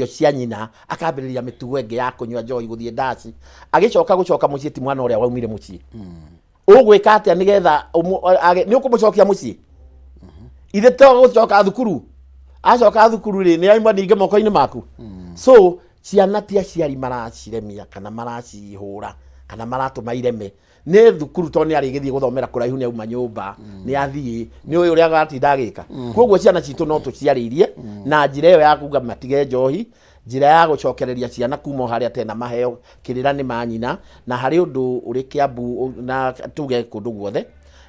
Cia nyina akambĩrĩria mĩtugo ĩngĩ ya kũnyua njohi, gũthiĩ ndaci, agĩcoka gũcoka mũciĩ ti mwana ũrĩa waumire mũciĩ. Ũgwĩka atĩa nĩgetha nĩ ũkũmũcokia mũciĩ? Ithe to gũcoka thukuru, acoka thukuru rĩ, nĩ aima ningĩ moko-inĩ maku. So ciana ti aciari maraciremia kana maracihũra kana maratũma ireme, nĩ thukuru, tondũ nĩ arĩgĩthiĩ gũthomera kũraihu, nĩ auma nyũmba, nĩ athiĩ, nĩ ũyũ ũrĩa agatinda agĩka. Koguo ciana citũ no tũciarĩirie na njĩra ĩyo ya kuga matige njohi, njĩra ya gũcokereria ciana kuma o harĩa tena maheo kĩrĩra nĩ manyina. Na harĩ ũndũ ũrĩ Kĩambu na tuge kũndũ guothe,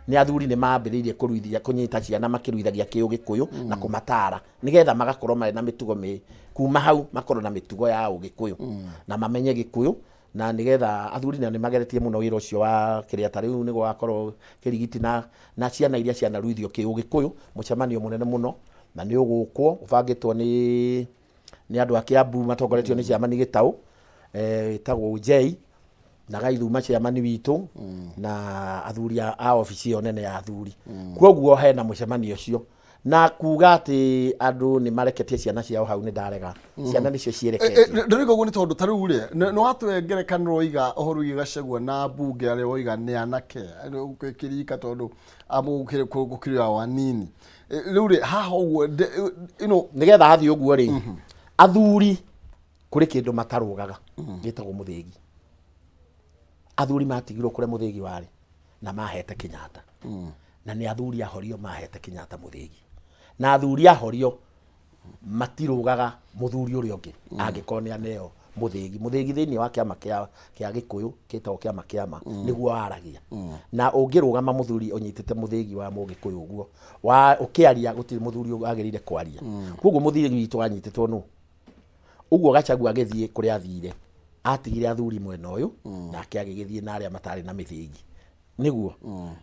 nĩ athuri nĩ mambĩrĩirie kũruithia, kũnyita ciana makĩruithagia kĩũgĩkũyũ na kũmatara nĩgetha magakorwo marĩ na mĩtugo kuma hau makorwo na mĩtugo ya ũgĩkũyũ na mamenye gĩkũyũ, na nĩgetha athuri nao nĩ mageretie mũno wĩra ũcio wa kĩrĩa. Ta rĩu nĩ gũgakorwo kĩrigiti na ciana iria cianaruithio kĩũgĩkũyũ, mũcemanio mũnene mũno, na nĩ ũgũkwo ũbangĩtwo nĩ andũ a Kĩambu matongoretio nĩ ciamani Gĩtaũ, ĩtagwo Ujei na Gaithuma, ciamani witũ, na athuri a obici ĩyo nene ya athuri. Koguo hena mũcemanio ũcio, na kuga atĩ andũ nĩ mareketie ciana ciao hau, nĩ ndarega. Ciana nĩcio ciĩreketie. Ndĩroiga ũguo nĩ tondũ ta rĩu rĩ, nĩ watũhe ngerekano, woiga ũhoro wĩgiĩ Gachagua na mbunge arĩa woiga nĩ anake kĩrika, tondũ gũkĩrĩ o anini. Rĩu rĩ, haha ũguo nĩgetha hathiĩ ũguo rĩ, athuri kũrĩ kĩndũ matarũgaga gĩtagwo mũthĩgi. Athuri matigirwo kũrĩa mũthĩgi warĩ na mahete Kenyatta, na nĩ athuri ahorio mahete Kenyatta mũthĩgi, na athuri ahorio matirũgaga mũthuri ũrĩa ũngĩ angĩkorwo nĩ aneo mũthĩgi. Mũthĩgi thĩinĩ wa kĩama kĩa gĩkũyũ kĩtagwo kĩama kĩama nĩguo waragia, na ũngĩrũgama mũthuri ũnyitĩte mũthĩgi wa mũgĩkũyũ ũguo wa ũkĩaria, gũtirĩ mũthuri wagĩrĩire kwaria. Koguo mũthĩgi witũ wanyitĩtwo nũ ũguo Gachagua agĩthiĩ kũrĩa athire, atigire athuri mwena ũyũ, nake agĩgĩthiĩ na arĩa matarĩ na mĩthĩgi nĩguo.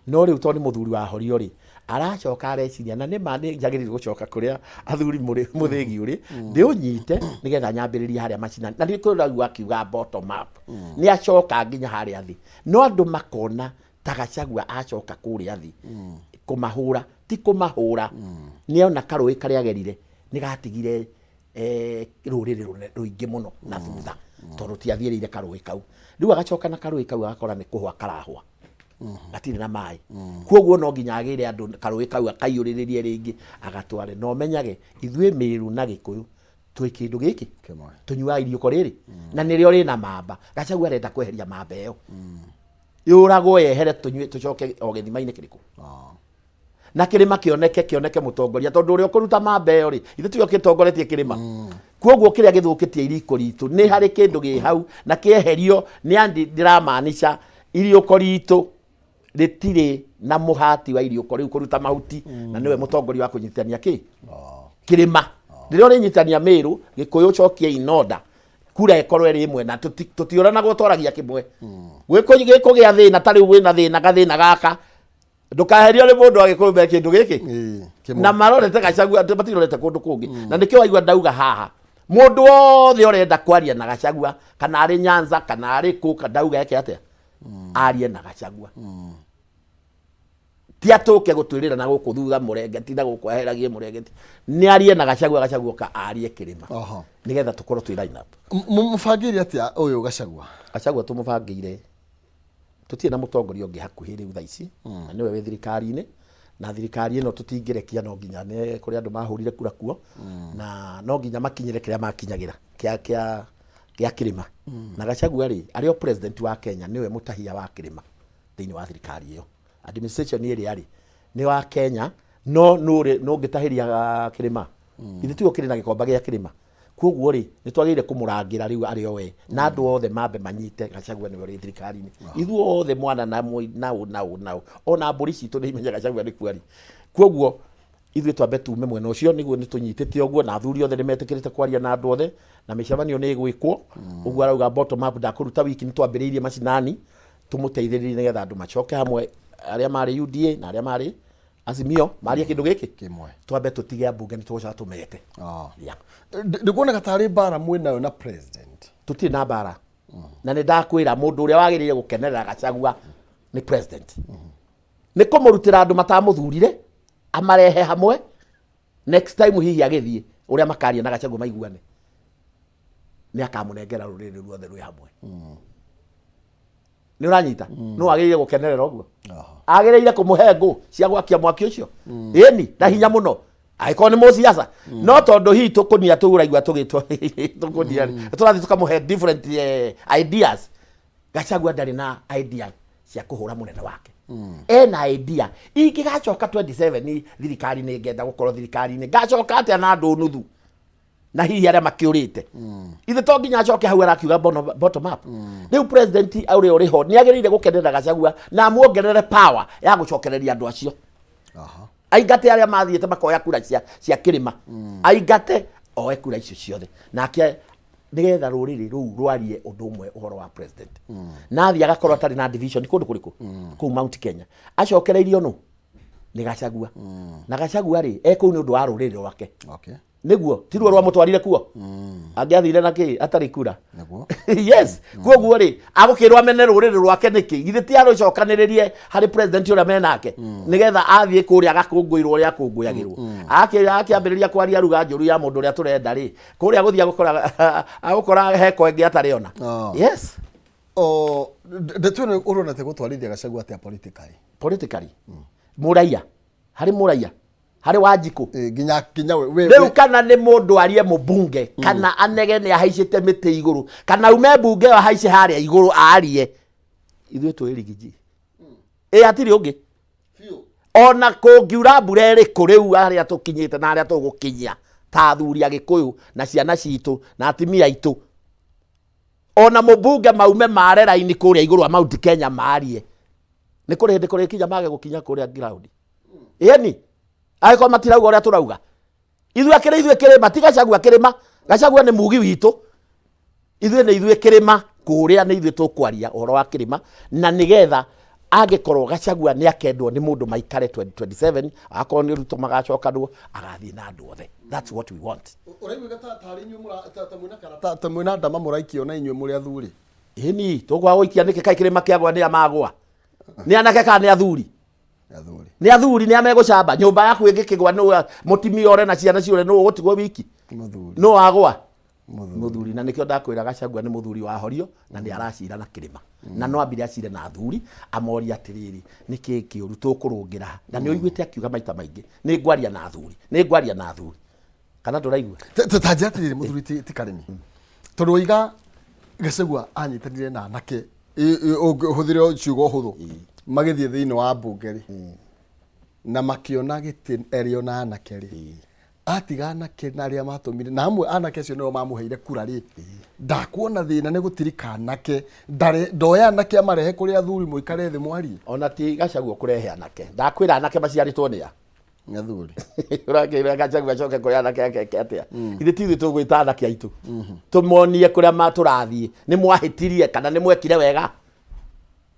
No rĩu tondũ nĩ mũthuri wa horio rĩ, aracoka areciria na nĩma nĩ njagĩrĩire gũcoka kũrĩa athuri mũrĩ mũthĩgi ũrĩ, ndĩũnyite nĩgetha nyambĩrĩrie harĩa macinani. Na nĩ kũraigua akiuga bottom up, nĩ acoka nginya harĩa thĩ, no andũ makona ta Gachagua acoka kũrĩa thĩ kũmahũra. Ti kũmahũra, nĩ ona karũĩ karĩa agerire nĩ gatigire rũrĩrĩ rũingĩ mũno na thutha, tondũ tiathiĩrĩire karũĩ kau. Rĩu agacoka na karũĩ kau, agakora nĩ kũhwa karahwa, gatirĩ na maĩ. Koguo no nginya agĩre andũ karũĩ kau, akaiyũrĩrĩrie rĩngĩ agatware. Na ũmenyage ithuĩ Mĩrũ na Gĩkũyũ twĩ kĩndũ gĩkĩ Kĩmwe. Tũnyuaga iriũko rĩrĩ na nĩrĩo rĩna mamba. Gachagua arenda kweheria mamba ĩyo yũragwo yehere, tũnyue, tũcoke o gĩthima-inĩ kĩrĩkũ na kĩrĩma kĩoneke, kĩoneke mũtongoria, tondũ ũrĩa ũkũruta mamba ĩyo rĩ, ithuĩ tiwe kĩtongoretie kĩrĩma. Koguo kĩrĩa gĩthũkĩtie iriko ritũ nĩ harĩ kĩndũ gĩ hau na kĩeherio nĩ andi. Ndĩramaanisha iriũko ritũ rĩtirĩ na mũhati wa iriũko rĩu kũruta mahuti, na nĩwe mũtongoria wa kũnyitithania kĩ kĩrĩma. Rĩrĩa ũrĩnyitithania Mĩrũ, Gĩkũyũ, ũcokie inonda kura ĩkorwo ĩrĩ ĩmwe na tũtiũranagwo, twaragia kĩmwe. Gĩkũgĩa thĩna ta rĩu wĩna thĩna, gathĩna gaka ndũkaherio nĩ mũndũ wa Gĩkũyũ me kĩndũ gĩkĩ Kĩmwe. Na marorete Gachagua, matirorete kũndũ kũngĩ. Na nĩkĩo waigua ndauga haha, mũndũ wothe ũrenda kwaria na Gachagua, kana arĩ Nyanza kana arĩ kũ, ndauga eke atĩa? Arie na Gachagua, ti atũke gũtwĩrĩra na gũkũ thutha mũrengeti na gũkũ eheragie mũrengeti. Nĩ arie na Gachagua, Gachagua ka arie kĩrĩma nĩgetha tũkorwo twĩ line up. Mũbangĩire atĩa ũyũ Gachagua? Gachagua tũmũbangĩire, tũtirĩ na mũtongoria ũngĩ hakuhĩ rĩu thaa ici, na nĩwe wĩ thirikari-inĩ, na thirikari ĩno tũtingĩrekia. No nginya nĩ kũrĩ andũ mahũrire kura kuo, na no nginya makinyĩre kĩrĩa makinyagĩra kĩa kĩrĩma. Na Gachagua rĩ, arĩ o president wa Kenya, nĩwe mũtahia wa kĩrĩma thĩinĩ wa thirikari ĩyo. Administration ĩrĩa rĩ nĩ wa Kenya, no nũrĩ nũngĩtahĩria kĩrĩma, ithuĩ tigo kĩrĩ na gĩkomba gĩa kĩrĩma. Koguo rĩ, nĩ twagĩrĩire kũmũrangĩra rĩu arĩ o we, na andũ othe mambe manyite Gachagua nĩwe ũrĩ thirikari-inĩ. Ithuĩ othe, mwana na na ũ na ũ na ũ, ona mbũri citũ nĩ imenyaga Gachagua nĩ kuari. Koguo ithuĩ twambe tume mwena ũcio nĩguo nĩ tũnyitĩte ũguo, na athuri othe nĩ metĩkĩrĩte kwaria na andũ othe, na mĩcemanio nĩ ĩgwĩkwo. Ũguo arauga bottom up, ndakũruta wiki, nĩ twambĩrĩirie macinani tũmũteithĩrĩrie nĩgetha andũ macoke hamwe, arĩa marĩ UDA na arĩa marĩ Azimio marie kĩndũ gĩkĩ Kĩmwe. Twambe tũtige ambunge, nĩ tũgũcoka tũmete. Yeah. Ndikuoneka tarĩ mbara mwĩnayo na president? Tũtirĩ na mbara, na nĩ ndakwĩra mũndũ ũrĩa wagĩrĩire gũkenerera Gachagua nĩ president, nĩ kũmũrutĩra andũ matamũthurire amarehe hamwe. Next time hihi agĩthiĩ ũrĩa makaria na Gachagua maiguane. Nĩ akamũnengera rũrĩrĩ ruothe rwĩ hamwe. Nĩ ũranyita? No agĩrĩire gũkenerera ũguo. Agĩrĩire kũmũhe ngũ cia gwakia mwaki ũcio, ĩni na hinya mũno, angĩkorwo nĩ mũciaca. No tondũ hihi tũkũnia tũu ũraigua tũgĩtwo tũkũnia rĩ, tũrathiĩ tũkamũhe different ideas. Gachagua ndarĩ na idea cia kũhũra mũnene wake. Ena idea ingĩgacoka 27 thirikari nĩ ngenda gũkorwo thirikari-inĩ, ngacoka atĩa na andũ nuthu na hihi arĩa makĩũrĩte? Ithe to nginya acoke hau arakiuga bottom up. Rĩu president ũrĩa ũrĩ ho nĩ agĩrĩire gũkenerera Gachagua na amuongerere power ya gũcokereria andũ acio. Aingate arĩa mathiĩte makoya kura cia kĩrĩma, aingate oe kura icio ciothe nake, nĩgetha rũrĩrĩ rũu rwarie ũndũ ũmwe ũhoro wa president. Na athiĩ agakorwo atarĩ na division kũndũ kũrĩkũ kũu Mount Kenya, acokereirio nũ? Nĩ Gachagua. Na Gachagua rĩ, e kũu nĩ ũndũ wa rũrĩrĩ rwake. Nĩguo tiruo rwamũtwarire kuo. Angĩathire na kĩ atarĩ kura? Yes. Koguo rĩ, agũkĩrwo amene rũrĩrĩ rwake nĩkĩ? Githĩ ti arũcokanĩrĩrie harĩ president ũrĩa menake, nĩgetha athiĩ kũrĩa agakũngũĩrwo ũrĩa akũngũyagĩrwo? Akĩambĩrĩria kwaria ruga njũru ya mũndũ ũrĩa tũrenda rĩ, kũrĩa gũthiĩ agũkora heko ĩngĩ atarĩ ona. Yes. O ndeto ĩno ũrona te gũtwarithia Gachagua atĩa politically? Politically, mũraiya harĩ mũraiya harĩ Wanjikũ. Nginya we Rĩu kana nĩ mũndũ arie mũbunge, kana anegene ahaicĩte mĩtĩ igũrũ, kana ume mbunge ĩyo ahaice harĩa igũrũ arie, ithuĩ twĩ Riggy G. Ĩ hatirĩ ũngĩ. Ona kũngiura mbura ĩrĩkũ, rĩu harĩa tũkinyĩte na harĩa tũgũkinyia ta athuri a Gĩkũyũ na ciana citũ na atumia aitũ, ona mũmbunge maume mare raini kũrĩa igũrũ wa Mount Kenya marie, nĩ kũrĩ hĩndĩ kũrĩkinya mage gũkinya kũrĩa ground. Ĩni angĩkorwo matirauga ũrĩa tũrauga ithuĩ, akĩrĩ ithuĩ kĩrĩma, ti Gachagua kĩrĩma. Gachagua nĩ mugi witũ, ithuĩ nĩ ithuĩ kĩrĩma. Kũrĩa nĩ ithuĩ tũkwaria ũhoro wa kĩrĩma, na nĩgetha angĩkorwo Gachagua nĩ akendwo nĩ mũndũ maikare 2027, akorwo nĩ Ruto magacokanwo, agathiĩ na andũ othe. That's what we want. Ũraiguĩka ta tarĩ inyuĩ ta mwĩna karata, ta mwĩna ndama mũraikio na inyuĩ mũrĩ athuri. Ĩni tũkwaga gũikia nĩkĩ? Kaĩ kĩrĩma kĩagwa nĩ amagwa? Nĩ anake kana nĩ athuri? Athuri. Nĩ athuri, nĩ amegũcamba. Nyũmba yaku ĩngĩkĩgwa, nũ mũtimia ore na ciana ciũre, nũ ũgũtigwo wiki? Mũthuri. Nũ wagwa? Mũthuri. Mũthuri. Na nĩkĩo ndakwĩra Gachagua nĩ mũthuri wa horio na nĩ aracira na kĩrĩma, na no ambire acire na athuri, amorie atĩrĩrĩ, nĩ kĩĩ kĩũru tũkũrũngĩra? Na nĩ ũiguĩte akiuga maita maingĩ, nĩ ngwaria na athuri, nĩ ngwaria na athuri. Kana ndũraigua? Ta njĩra atĩrĩrĩ, mũthuri ti Karĩmi, tondũ waiga Gachagua anyitanire na anake, ũhũthĩre ciugo hũthũ, magĩthiĩ thĩinĩ wa mbunge rĩ, na makĩona gĩtĩ erĩ ona anake rĩ, atiga anake na arĩa matũmire na amwe anake acio nĩo mamũheire kura rĩ, ndakuona thĩna nĩ gũtirika anake, ndoya anake amarehe kũrĩ athuri, mũikare thĩ mwarie. Ona ti Gachagua kũrehe anake. Ndakwĩra anake maciarĩtwo nĩ a? Nĩ athuri. Ũrakĩra Gachagua acoke kũrĩ anake ake atĩa? Ithe ti ithuĩ tũgwĩta anake aitũ tũmonie kũrĩa ma tũrathiĩ, nĩ mwahĩtirie kana nĩ mwekire wega?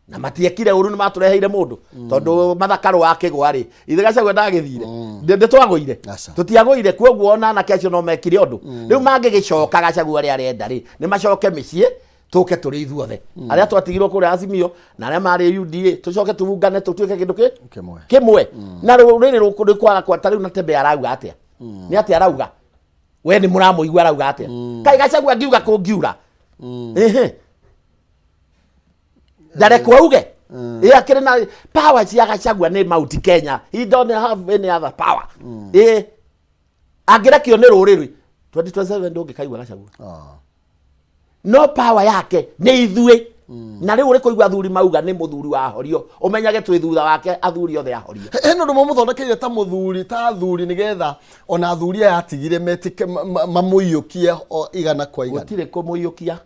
Na matiekire ũru, nĩ matũreheire mũndũ, tondũ mathakarũ akĩgwa rĩ, ithe Gachagua ndagĩthire? Ndĩ twagũire? Aca. Tũtiagũire. Kuoguo ona anake acio no mekire ũndũ. Rĩu mangĩgĩcoka, Gachagua ũrĩa arenda rĩ, nĩ macoke mĩciĩ, tũke tũrĩ ithuothe arĩa twatigirwo kũrĩa Azimio na arĩa marĩ UDA, tũcoke tũungane tũtuĩke kĩndũ kĩ Kĩmwe. Kĩmwe. Na rũrĩrĩ rũkwaga kwa ta rĩu na Tembe arauga atĩa? Nĩ atĩa arauga? We nĩ mũramũigua arauga atĩa? Kaĩ Gachagua angiuga kũngiura? Ehe, ndarekwo auge. Ĩ akĩrĩ na power cia Gachagua nĩ Mount Kenya. He don't have any other power. Ĩ angĩrekio nĩ rũrĩrĩ 2027, ndũngĩkaigua Gachagua. No power yake nĩ ithuĩ. Na rĩu ũrĩ kũigua athuri mauga nĩ mũthuri wa horio, ũmenyage twĩ thutha wake athuri othe ahorio. Hena ũndũ mamũthondekeire ta mũthuri, ta athuri, nĩgetha ona athuri aya atigire metĩke mamũiyũkie o igana kwa igana? Gũtirĩ kũmũiyũkia.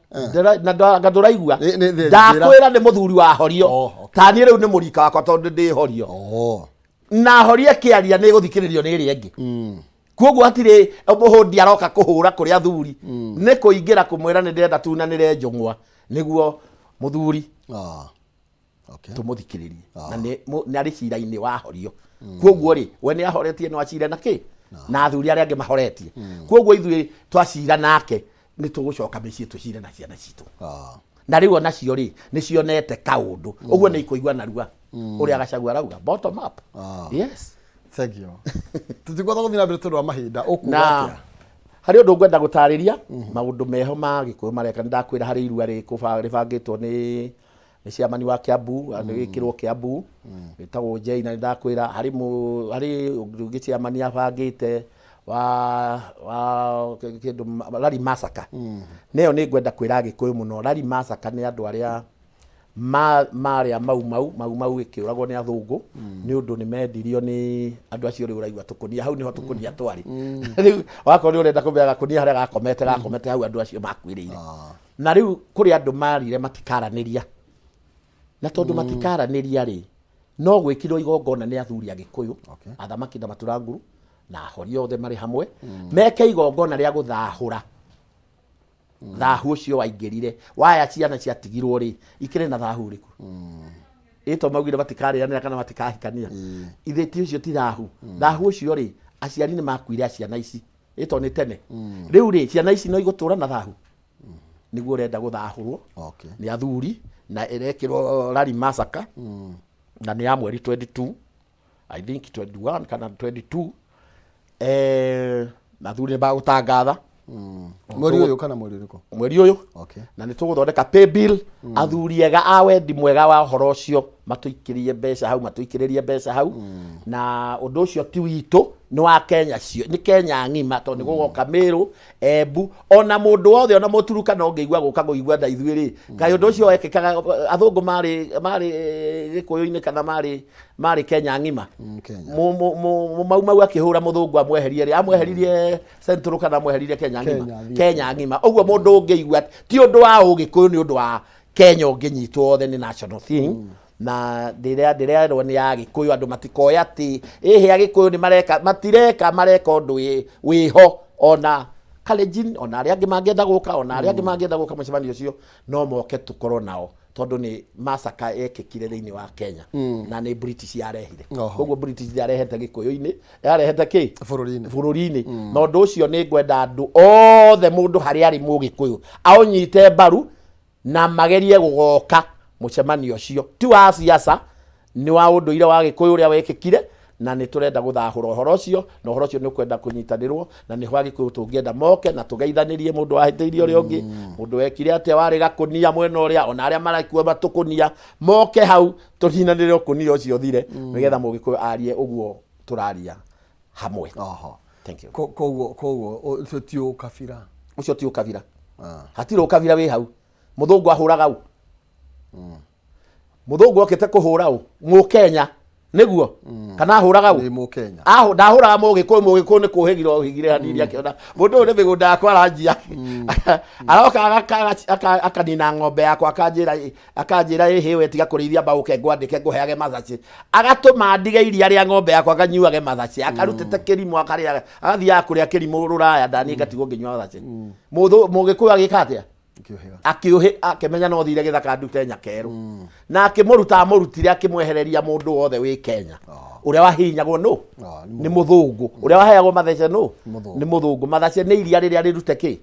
Na anga ndũraigua? Njĩra. Ndakwĩra nĩ mũthuri wa horio. Oh, okay. Ta niĩ rĩu nĩ mũrika wakwa tondũ ndĩ horio. Na horio ĩkĩaria nĩ ĩgũthikĩrĩrio nĩ ĩrĩa ĩngĩ. Koguo hatirĩ mũhũndi aroka kũhũra kũrĩ athuri, nĩ kũingĩra kũmwĩra nĩ ndĩrenda tunanĩre njũng'wa nĩguo mũthuri tũmũthikĩrĩrie. Na nĩ nĩ arĩ cira-inĩ wa horio. Koguo rĩ, we nĩ ahoretie, no acire na kĩ na athuri arĩa angĩ mahoretie. Koguo ithuĩ twacira nake, nĩ tũgũcoka mĩciĩ tũcire na ciana citũ. Na rĩu onacio rĩ, nĩ cionete kaũndũ ũguo, nĩ ikũigua narua ũrĩa Gachagua arauga bottom up. Yes. Thank you. Tũtigwatha gũthiĩ na mbere tondũ wa mahinda. Ũkuga Na atĩa? Harĩ ũndũ ngwenda gũtarĩria maũndũ meho ma Gĩkũyũ mareka. Nĩ ndakwĩra harĩ irua rĩbangĩtwo nĩ ciamani wa Kiambu, nĩ gĩkĩrwo Kiambu, wĩtagwo Njei, na nĩ ndakwĩra harĩ harĩ ũndũ ũngĩ ciamani abangĩte wa kĩndũ Lari Massacre. Nĩyo nĩ ngwenda kwĩra Agĩkũyũ mũno. Lari Massacre nĩ andũ arĩa marĩa Mau Mau, Mau Mau ĩkĩũragwo nĩ athũngũ nĩ ũndũ nĩ mendirio nĩ andũ acio. Rĩu ũraigua tũkũnia hau nĩho tũkũnia twarĩ. Rĩu wakorwo nĩ ũrenda kũmenya gakũnia harĩa gakomete, gakomete hau andũ acio makuĩrĩire. Na rĩu kũrĩ andũ marire matikaranĩria, na tondũ matikaranĩria rĩ, no gwĩkirwo igongona nĩ athuri a Gĩkũyũ, athamaki na maturanguru na ahori othe marĩ hamwe, meke igongona rĩa gũthahũra thahu ũcio waingĩrire waya. Ciana ciatigirwo rĩ, ikĩrĩ na thahu ũrĩkũ? Ĩto maugire matikarĩanĩra kana matikahikania, ithe ti ũcio ti thahu. Thahu ũcio rĩ, aciari nĩ makuire a ciana ici, ĩto nĩ tene. Rĩu rĩ, ciana ici no igũtũra na thahu nĩguo ũrenda gũthahũrwo nĩ athuri, na ĩrekĩrwo Lari Massacre, na nĩ ya mweri 22, I think 21 kana 22, na athuri nĩ magũtangatha. Mweri ũyũ kana mweri ũrĩkũ? Mweri ũyũ. Na nĩ tũgũthondeka pay bill. Athuri ega a wendi mwega wa ũhoro ũcio matũikĩrie mbeca hau, matũikĩrĩrie mbeca hau. Na ũndũ ũcio ti witũ, nĩ wa Kenya cio, nĩ Kenya ng'ima, tondũ nĩ gũgoka Meru, Embu, ona mũndũ wothe, ona Mũturukana ũngĩigua gũka kũigua na ithuĩ rĩ. Kaĩ ũndũ ũcio wekĩkaga athũngũ marĩ Gĩkũyũ-inĩ kana marĩ Kenya ng'ima? Kenya. Mau Mau akĩhũra mũthũngũ amweherie rĩ, amweheririe Central kana amweheririe Kenya ng'ima? Kenya, thiĩ. Kenya ng'ima. Ũguo mũndũ ũngĩigua ti ũndũ wa Ũgĩkũyũ, nĩ ũndũ wa Kenya ũngĩnyitwo othe, nĩ national thing. Na ndĩrerwo nĩ ya Gĩkũyũ, andũ matikoe atĩ ĩhĩ Agĩkũyũ nĩ mareka, matireka, mareka ũndũ wĩho. Ona Kalenjin, ona arĩa angĩ mangĩenda gũka, ona arĩa angĩ mangĩenda gũka mũcemanio ũcio, no moke tũkorwo nao, tondũ nĩ massacre yekĩkire thĩinĩ wa Kenya na nĩ British yarehire. Koguo British yarehete Gĩkũyũ-inĩ, yarehete kĩ? Bũrũri-inĩ. Bũrũri-inĩ. Na ũndũ ũcio nĩ ngwenda andũ othe, mũndũ harĩa arĩ Mũgĩkũyũ, aũnyite mbaru na magerie gũgoka mũcemanio ũcio. Ti wa siasa, nĩ wa ũndũire wa Gĩkũyũ ũrĩa wekĩkire, na nĩ tũrenda gũthahũra ũhoro ũcio, na ũhoro ũcio nĩ ũkwenda kũnyitanĩrwo, na nĩho Agĩkũyũ tũngĩenda moke na tũgeithanĩrie mũndũ wahĩtĩirie ũrĩa ũngĩ, mũndũ wekire atĩa, warĩ gakũnia mwena ũrĩa, ona arĩa marakua matũkũnia moke hau tũninanĩre ũkũnia ũcio ũthire, nĩgetha Mũgĩkũyũ arie ũguo tũraria hamwe. Thank you. Koguo ũcio ti ũkabira? Ũcio ti ũkabira. Hatirĩ ũkabira wĩ hau. Mũthũngũ ahũraga ũ? Mũthũngũ okĩte kũhũra ũ? Mũkenya nĩguo kana ahũraga ũ? Nĩ Mũkenya. Ndahũraga Mũgĩkũyũ. Mũgĩkũyũ nĩ kũhĩgira ũhĩgire hanini, akĩona mũndũ ũyũ nĩ mĩgũnda yakwa aranjia, aroka akanina ng'ombe yakwa, akanjĩra ĩhĩ we tiga kũrĩithia mbaũke ngwandĩke ngũheage mathaci, agatũma ndige iria rĩa ng'ombe yakwa nganyuage mathaci, akarutĩte kĩrimũ akarĩa, agathiaga kũrĩa kĩrimũ rũraya, ndaniĩ ngatigwo ngĩnyua mathaci. Mũgĩkũyũ agĩka atĩa? Ngĩũhĩga. Akĩũhĩ, akĩmenya no thire gĩthaka ndute nyakerũ, na akĩmũruta, amũrutire akĩmwehereria mũndũ wothe wĩ Kenya ũrĩa wahihinyagwo nũ? Nĩ nĩ mũthũngũ. Ũrĩa waheagwo mathece nũ? Mũthũngũ. Nĩ mũthũngũ. Mathece nĩ iria rĩrĩa rĩrute kĩ?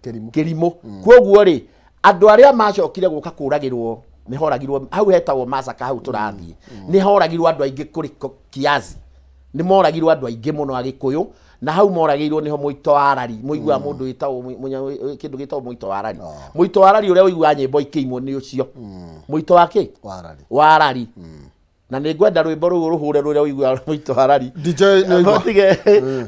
Kĩrimũ. Kĩrimũ. Koguo rĩ, andũ arĩa macokire gũka kũragĩrwo nĩ horagirwo hau hetagwo Masaka, hau tũrathiĩ, nĩ horagirwo andũ aingĩ kũrĩ kiazi, nĩ moragirwo andũ aingĩ mũno Agĩkũyũ, na hau moragĩirwo nĩho mũito wa rari mũiguaga mũndũ wĩtagwo kĩndũ gĩtagwo mũito wa rari. Mũito wa rari ũrĩa ũiguaga nyĩmbo ikĩimwo nĩ ũcio mũito wa kĩ? Wa rari. Wa rari. Na nĩ ngwenda rwĩmbo rũu rũhũre rũrĩa ũiguaga mũito wa rari. DJ nĩ aigua. Tige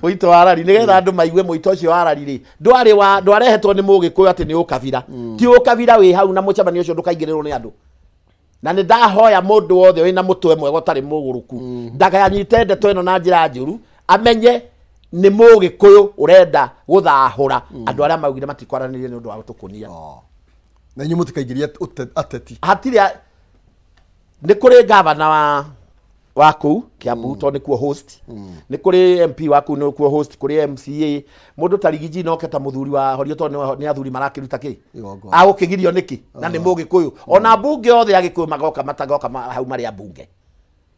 mũito wa rari nĩgetha andũ maigue mũito ũcio wa rari rĩ, ndwarĩ wa ndwarehetwo nĩ Mũgĩkũyũ atĩ nĩ ũkabira. Ti ũkabira wĩ hau, na mũcemanio ũcio ndũkaingĩrĩrwo nĩ andũ. Na nĩ ndahoya mũndũ wothe wĩna mũtwe mwega ũtarĩ mũgũrũku ndakanyite ndeto ĩno na njĩra njũru, amenye nĩ Mũgĩkũyũ ũrenda gũthahũra andũ arĩa maugire matikwaranĩria nĩ ũndũ wa tũkũnia. Na inyuĩ mũtikaingĩrie ateti? Hatirĩ nĩ kũrĩ gavana wa kũu Kiambu, tondũ nĩkuo host, nĩ kũrĩ MP wa kũu nĩkuo host, kũrĩ MCA, mũndũ ta Rigiji noke ta mũthuri wa horio, tondũ nĩ athuri marakĩruta kĩ? Igongona. Agũkĩgirio nĩkĩ na nĩ Mũgĩkũyũ? Ona mbunge othe Agĩkũyũ magoka, matagoka hau marĩ ambunge,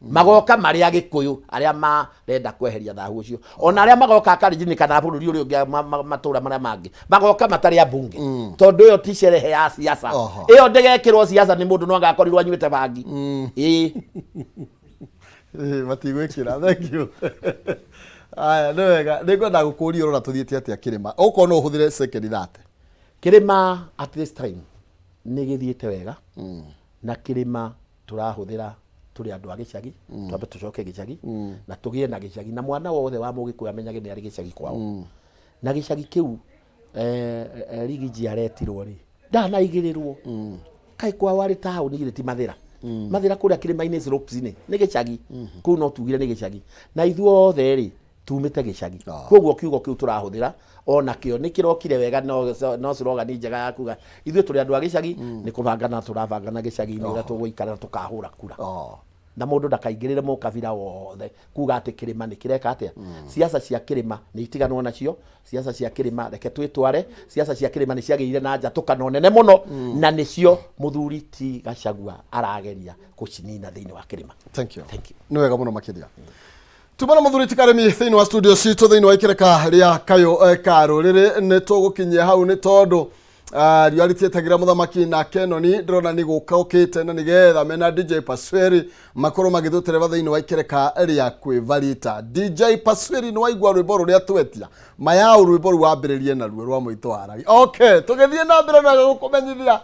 magoka marĩ Agĩkũyũ arĩa marenda kweheria thahu ũcio. Ona arĩa magoka Kalenjin kana bũrũri ũrĩa ũngĩ, matũũra marĩa mangĩ, magoka matarĩ ambunge, tondũ ĩyo ti sherehe ya siasa. Ĩyo ndĩgekĩrwo siasa nĩ mũndũ, no agakorirwo anyuĩte bangi, ĩĩ. Matigwĩkĩra. Thank you. Aya, nĩ wega. Nĩ ngwenda gũkũria ũrona tũthiĩte atĩa kĩrĩma, okorwo no ũhũthĩre second 30. Kĩrĩma at this time nĩ gĩthiĩte wega, na kĩrĩma tũrahũthĩra tũrĩ andũ a gĩcagi, twambe tũcoke gĩcagi na tũgĩe na gĩcagi, na mwana wothe wa Mũgĩkũyũ amenyage nĩ arĩ gĩcagi kwao. Na gĩcagi kĩu Rigiji aretirwo rĩ, ndanaigĩrĩrwo kaĩ kwao arĩ taũni, githĩ ti Mathĩra? Mathĩra kũrĩa kĩrĩma-inĩ slopes-inĩ nĩ gĩcagi kũu, no tugire nĩ gĩcagi, na ithuothe rĩ tumĩte gĩcagi. Koguo kiugo kĩu tũrahũthĩra ona kĩo nĩ kĩrokire wega, no slogan njega ya kuga ithuĩ tũrĩ andũ a gĩcagi, nĩ kũbangana tũrabangana gĩcagi-inĩ ũrĩa tũgũikara na tũkahũra kura, na mũndũ ndakaingĩrĩre mũkabira wothe kuga atĩ kĩrĩma nĩ kĩreka atĩa. Siasa cia kĩrĩma nĩ itiganwo nacio. Siasa cia kĩrĩma reke twĩtware. Siasa cia kĩrĩma nĩ ciagĩire na njatũkano nene mũno, na nĩcio mũthuri ti Gachagua arageria gũcinina thĩinĩ wa kĩrĩma. Thank you. Thank you. Nĩ wega mũno makĩria. Tuma na mũthuri ti Karemi thĩinĩ wa studio citũ thĩinĩ wa ikereka rĩa kayũ ka rũrĩrĩ. Nĩ tũgũkinyia hau nĩ tondũ riũa rĩtietagĩra mũthamaki, na Kenoni ndĩrona nĩ gũka ũkĩte, na nĩgetha mena DJ Pasweri makorwo magĩtũtereba thĩinĩ wa ikereka rĩa kwĩbarita. DJ Pasweri, nĩ waigua rwĩmbo rũrĩa twetia mayao, rwĩmbo rũu wambĩrĩrie naruo rwa mũitũ wa rari. Okay, tũgĩthiĩ na mbere na gũkũmenyithia.